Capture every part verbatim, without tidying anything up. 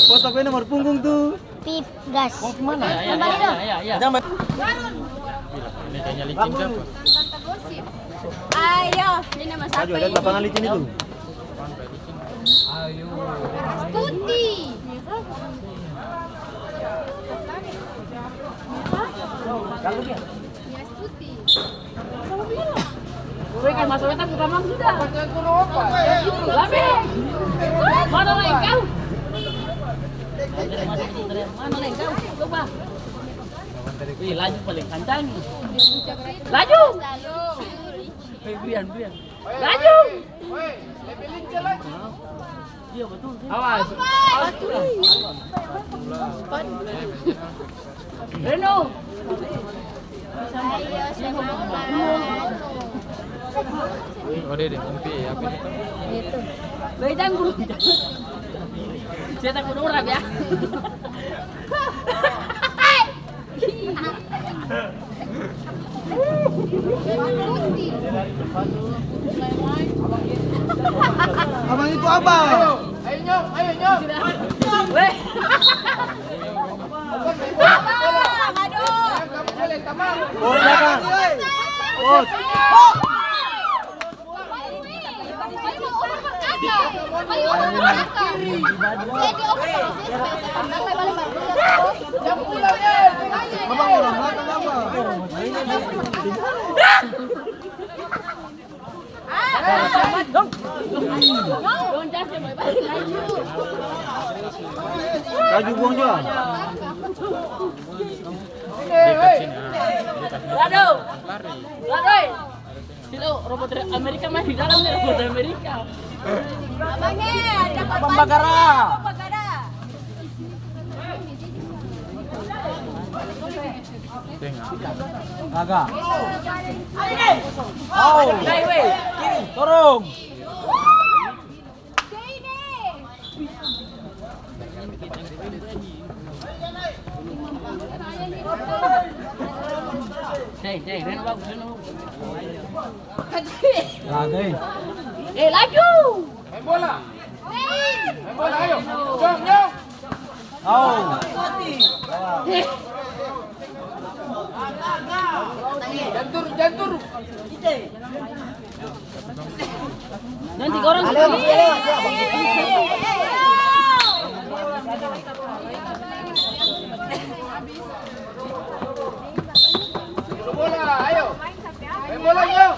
Foto ko nomor punggung tuh. Pip, gas. Mau kemana? Yang balik dong. Jangan balik. Ini kayaknya licin siapa? Ayo, ini nama siapa ini? Ayo, ada lapangan licin itu. Ayo. Stuti. Weh, kan masuk kita buka mang sudah. Labe. Mana lagi kau? Mana lagi kau? Coba. Wih, laju paling kencang nih. Laju. Wih, Brian, Brian. Laju. Iya, betul. Awas. Awas. Reno. Oh, dia, dia, mimpi, apa itu? Itu. Baik, jangan. Saya takut orang, ya. Abang itu abang. Ayo, ayo, nyok, ayo, nyok. Weh. Abang, aduh. Bola belakang. Bos. Laju buang jua. Lado. Lado, eh. Silo, robot Amerika mah di dalam nih, robot Amerika. Abang, eh, ada Abang Bagara. Bagara. Gagal. Oh. Torong. Ceng, ceng, Reno bagus, Reno. Lagi. Eh, laju. Main bola. Main bola, ayo. Jom, jom. Au. Jantur, jantur. Nanti orang. Bola, ayo. Main bola, ayo.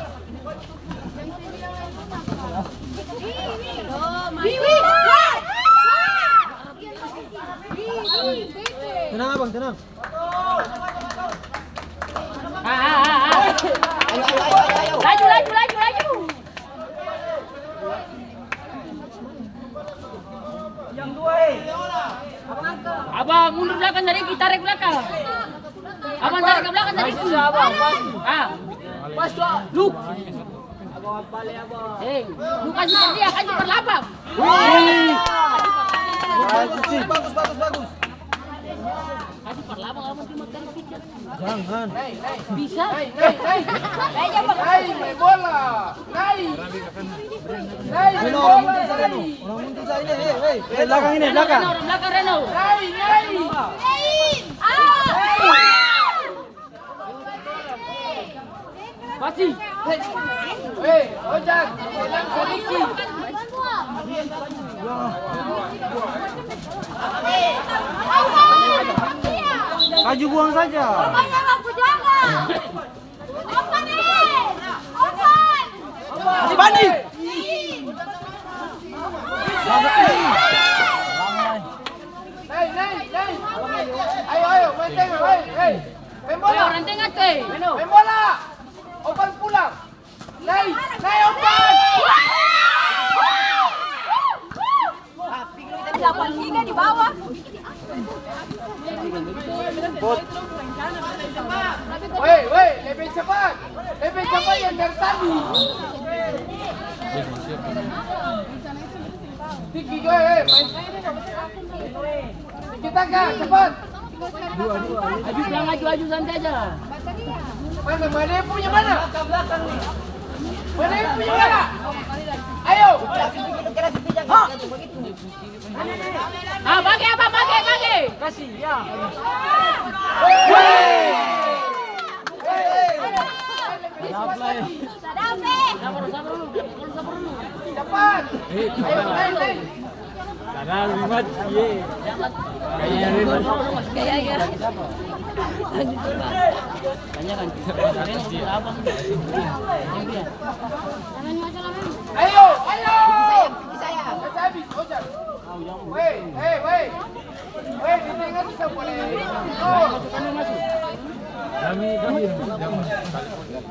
Tenang, Abang, tenang. Ah, ah, ah, ah. Laju, laju, laju, laju. Abang, mundur belakang sadiki, tarik belakang. Abang, tarik ke belakang sadiki. Ah. Pas tu, Luk. Eh, lu kasih per dia, kasih per lapang. Wih. Bagus, bagus, bagus. Kasih per lapang, apa sih, makan pizza? Jangan. Bisa. Naik, main bola. Naik. Naik, main bola, naik. Orang muncul sa ini, hei, hei. Eh, belakang ini, belakang. Reno, belakang, Reno. Naik, naik. Pasti. Hei, ojak, tenang sadiki. Laju buang saja. Hei, hei, hei. Ayo, ayo, main tengah, hei, hei. Main bola. Ayo, orang tengah tuh, eh. Main bola. Opan pulang. Naik, naik, Opan. Delapan tiga di bawah. Woi, woi, lebih cepat. Lebih cepat yang dari tadi. Tinggi, woi, woi, main. Kita, Kak, cepat. Aju, bilang aju, aju, santai aja. Mana, mana yang punya mana? Mana yang punya mana? Ayo. Ah, pake apa? Pake, pake. Kasih, ya. Sabar, sabar dulu. Sabar dulu. Cepat. Eh, sabar. Karena lewat, iya. Kayaknya lewat. Iya, iya. Tanya kan. Ayo, ayo. Habis, Ojan. Weh, hei, weh. Weh, ini kan bisa boleh. Kami, kami.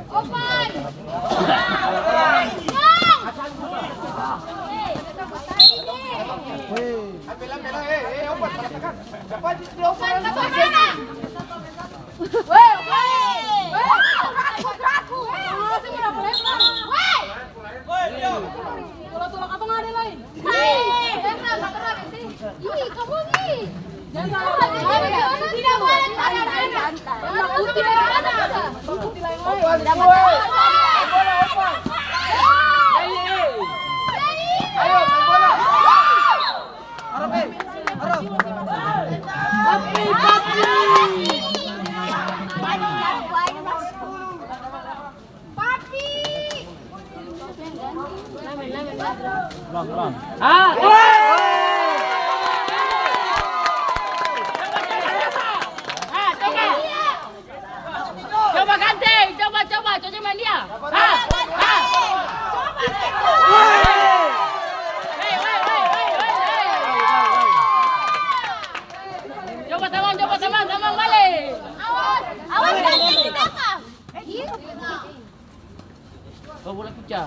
Opan. Opan. Ambil, ambil, eh, eh, Opan, katakan. Cepat, Opan. Weh, weh. Weh, aku, aku, aku. Weh, aku sih udah mulai, mulai. Weh. Tulang-tulang katong ada lain. Hei, jangan, jangan, jangan. Ih, kamu nih. Jangan, jangan, jangan. Tidak boleh, tidak boleh. Santai, santai. Tidak boleh. Ayo, main bola. Harap, eh. Harap. Papi, papi. Papi. Ah. Ah, coba. Coba ganteng, coba, coba, coba main dia. Ha, ha. Hei, hei, hei, hei, hei. Coba tamang, coba tamang, tamang bale. Awas, awas, ganteng di belakang. Oh, bola pecah.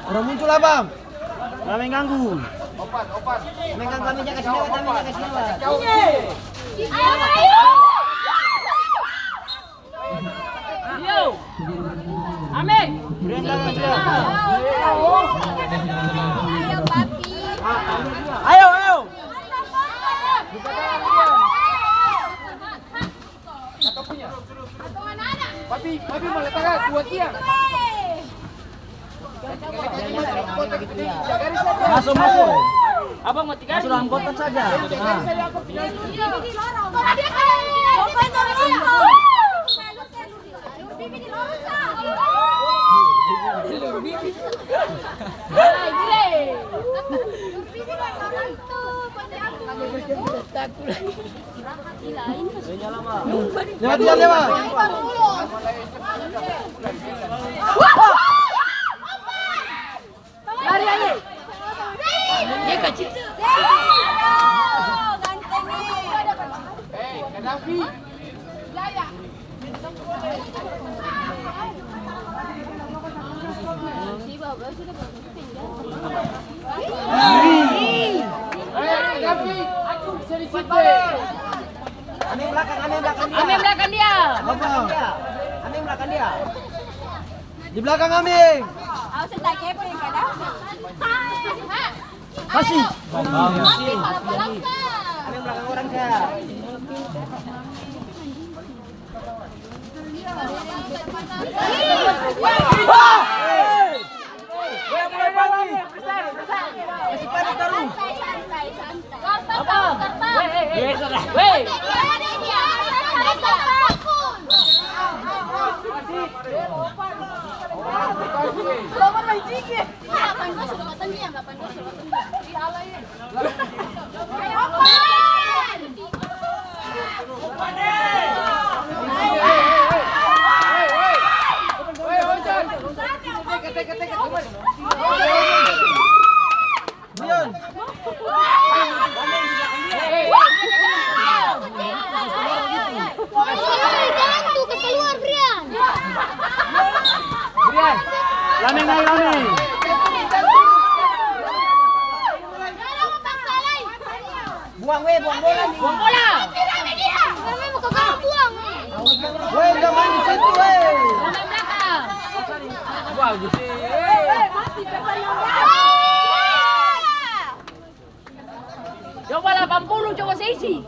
Orang muncul, Abang. Jangan mengganggu. Opan, Opan. Mengganggu, kami jaga sini, kami jaga sini. Ayo, ayo. Yo. Amin. Ayo, papi. Ayo, ayo. Papi, papi mo letakkan dua tiang. Maso, maso. Abang mo tiga. Maso dalam kotak saja. Ah. Lewat dia, lewat. Lari, lari. Dia kacil. Hei, Gaddafi. Ane belakang, ane belakang dia. Ane belakang dia. Ane belakang dia. Di belakang, Aming. Awas, tak kepeng, kada. Kasih. Ane belakang orang, Kak. Jangan tuh, keluar, Brian. Brian, Lameng nae, Lameng. Buang, weh, buang bola nih. Buang bola. Weh, udah main di situ, weh. Wah, gitu. Coba delapan puluh, coba seisi.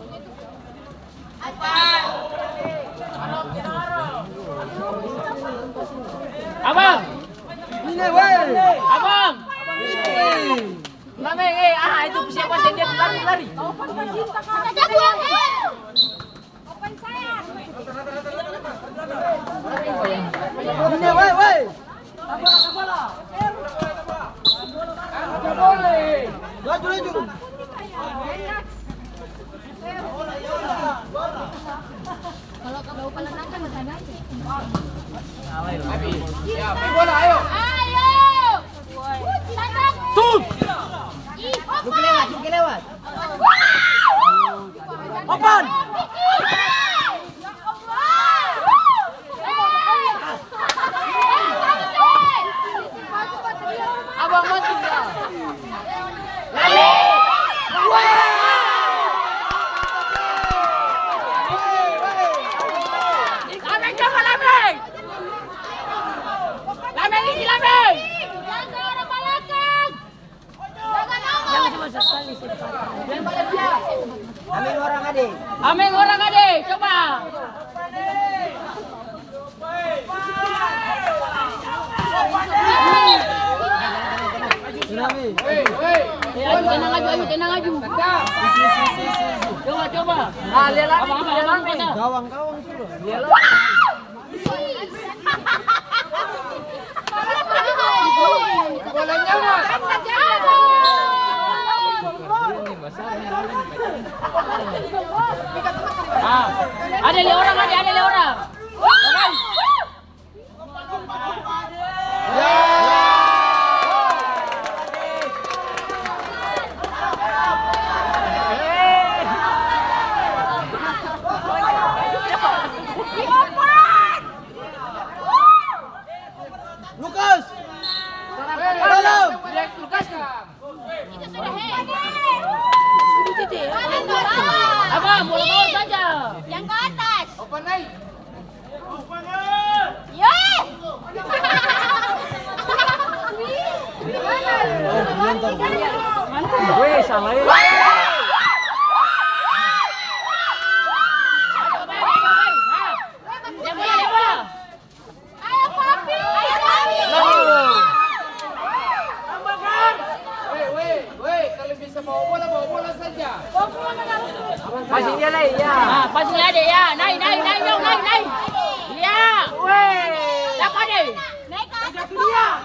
Abang. Abang! Abang, eh, ah, itu siapa sih dia lari, lari? Ini, weh, weh. Laju, laju. Kalau ke bawah pala nangka, mata nangka. Ayo, ayo. Ayo. Tut. Ih, Duki lewat, Duki lewat. Opan. Abang mati ya. Lameng coba, Lameng. Lameng isi, Lameng. Jaga orang balakang. Jaga nomor. Ameng orang ade. Ameng orang ade, coba. Tsunami. Eh, ayo, tenang aja, ayo, tenang aja. Coba, coba. Ah, lihat lagi, abang, abang, lihat abang, lagi. Abang. Gawang, gawang sudah. Lihat lagi. Ah, ada lima orang, ada, ada lima orang. Lukas! Dalam! Lukas! Abang, bola bawah saja. Yang ke atas. Open naik. Ye! Weh, salah ya. Dia bola, dia bola. Ayo, Papi! Ayo, Papi! Weh, weh, weh, kalau bisa bawa bola, bawa bola saja. Passing dia lai, ya. Ah, passing dia, ya. Naik, naik, naik, naik, naik, naik. Ya. Weh. Dapat deh. Naik ke atas, Papi.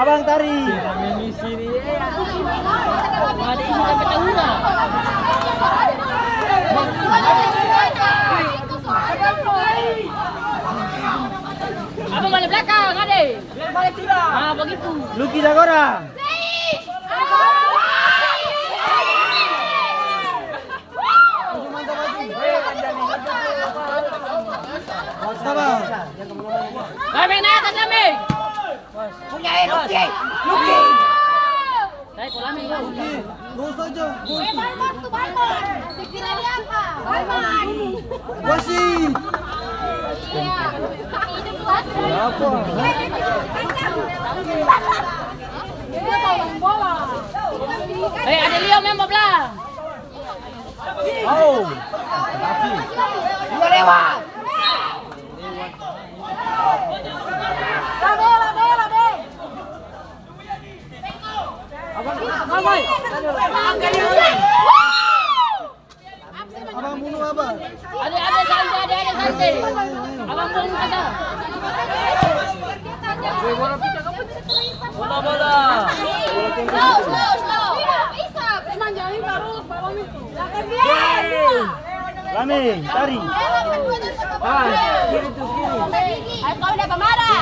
Abang tarik. Ada isi dapat taura. Abang balik belakang, ade. Ah, begitu. Luki Dagora. Sabar. Kami naik atas kami. Punya eh, Luki. Luki. Saya pulang nih. Luki. Gol saja. Gol. Eh, Balmon tuh, Balmon. Sekira dia apa? Balmon. Wasit. Iya. Hidup wasit. Siapa? Dia tahu main bola. Eh, ada Leo main bola. Oh. Udah lewat. Labe, labe, labe. Abang, abang, boy. Abang bunuh, Abang. Ade, ade, santai, ade, ade, santai. Abang bunuh kata. Bola, bola. Slow, slow, slow. Tidak bisa. Emang jalan terus, balon itu. Lame, tari. Ah, kiri tuh, kiri. Ayo, kau udah pemarah.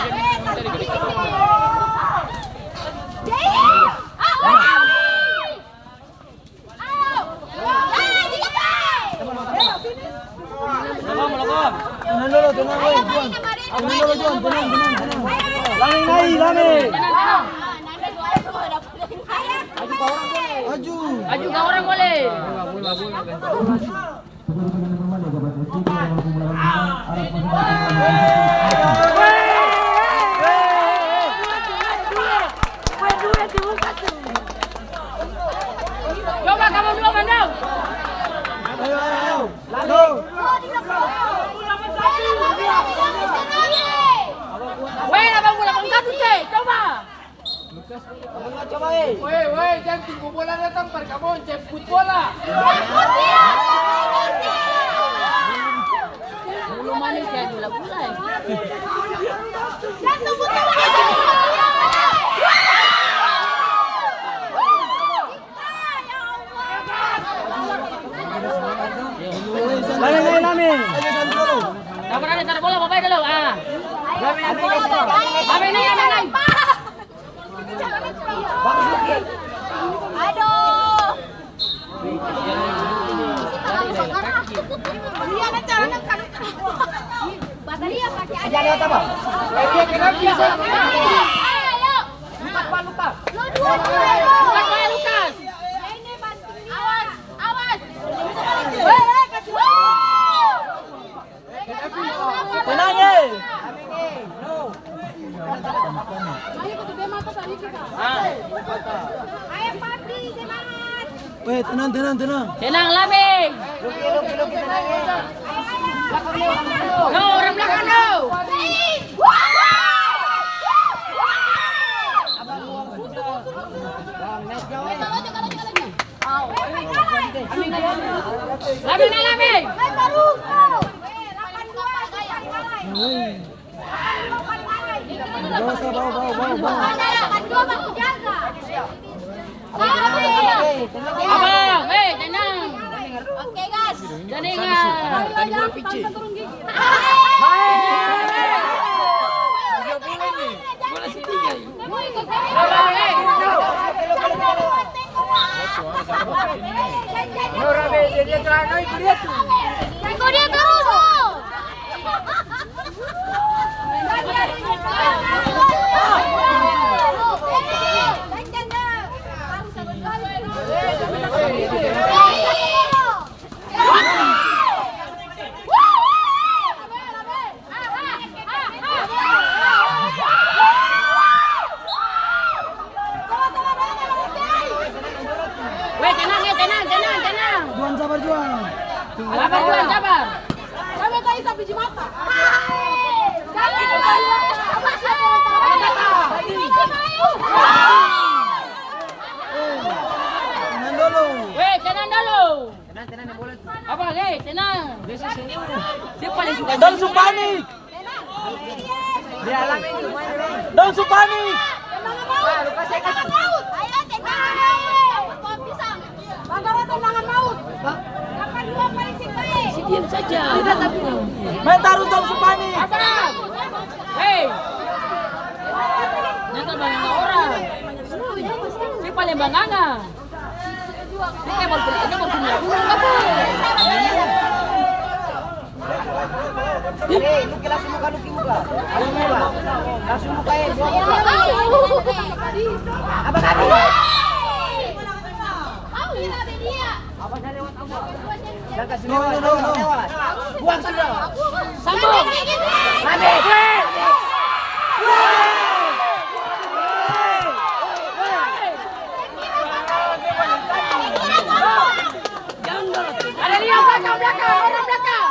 Tenang dulu, tenang, weh, Juan. Tenang dulu, Juan, tenang, tenang, tenang. Lame, naik, Lame. Maju. Maju ka orang boleh. Coba kamu dua, Mandau. Ayo, ayo, ayo. Lalo. Weh, abang bola pangkatu, te. Coba. Weh, weh, jang tunggu bola datang par kamong jemput bola. Bulu manis ya, gula-gula ya. Lame, lame, lame. Sabar, ada taruh bola, bapak dulu. Ah. Lame, lame, lame. Lame, lame, lame. Aduh. Iya, ada caranya kan. Baterai ya, pakai aja. Ada apa, Bang? Eh, dia kenapa bisa? Ayo, ayo. Lukas, Pak, Lukas. Lukas, Pak, Lukas. Awas, awas. Weh, weh, kasih. Tenang, ye. Weh, tenang, tenang, tenang. Tenang, Lame. No, orang belakang, no. Lame, na, Lame. Bawa, bawa, bawa, bawa, bawa. Abang, eh, tenang. Oke, gas. Tenang. Tadi bola picik. Hai. Bola segitiga. Iko dia terus, oh. Weh, tenang, eh, tenang, tenang, tenang. Juan, sabar, Juan. Sabar, Juan, sabar. Jangan lupa, ya. Tenang dulu. Weh, tenang dulu. Tenang, tenang, yang boleh. Abang, eh, tenang. Dia paling suka. Dong su panik. Dia alami itu, main dulu. Dong su panik. Wah, lu kasih, kasih. Ayo, tenang. Bang Garo, tendangan maut. Bang. Delapan dua paling sih, baik. Diam saja. Maeng tarus dong, su panik. Hei. Nyata banganga orang. Saya paling banganga. Ini kayak baru, ini baru punya dulu apa? Hei, lu kira semua kan, lu kira. Langsung buka ya, dua buka. Apa tadi? No, no, no, no. Buang sudah. Sambung. Habis. Ada dia, belakang, belakang, orang belakang.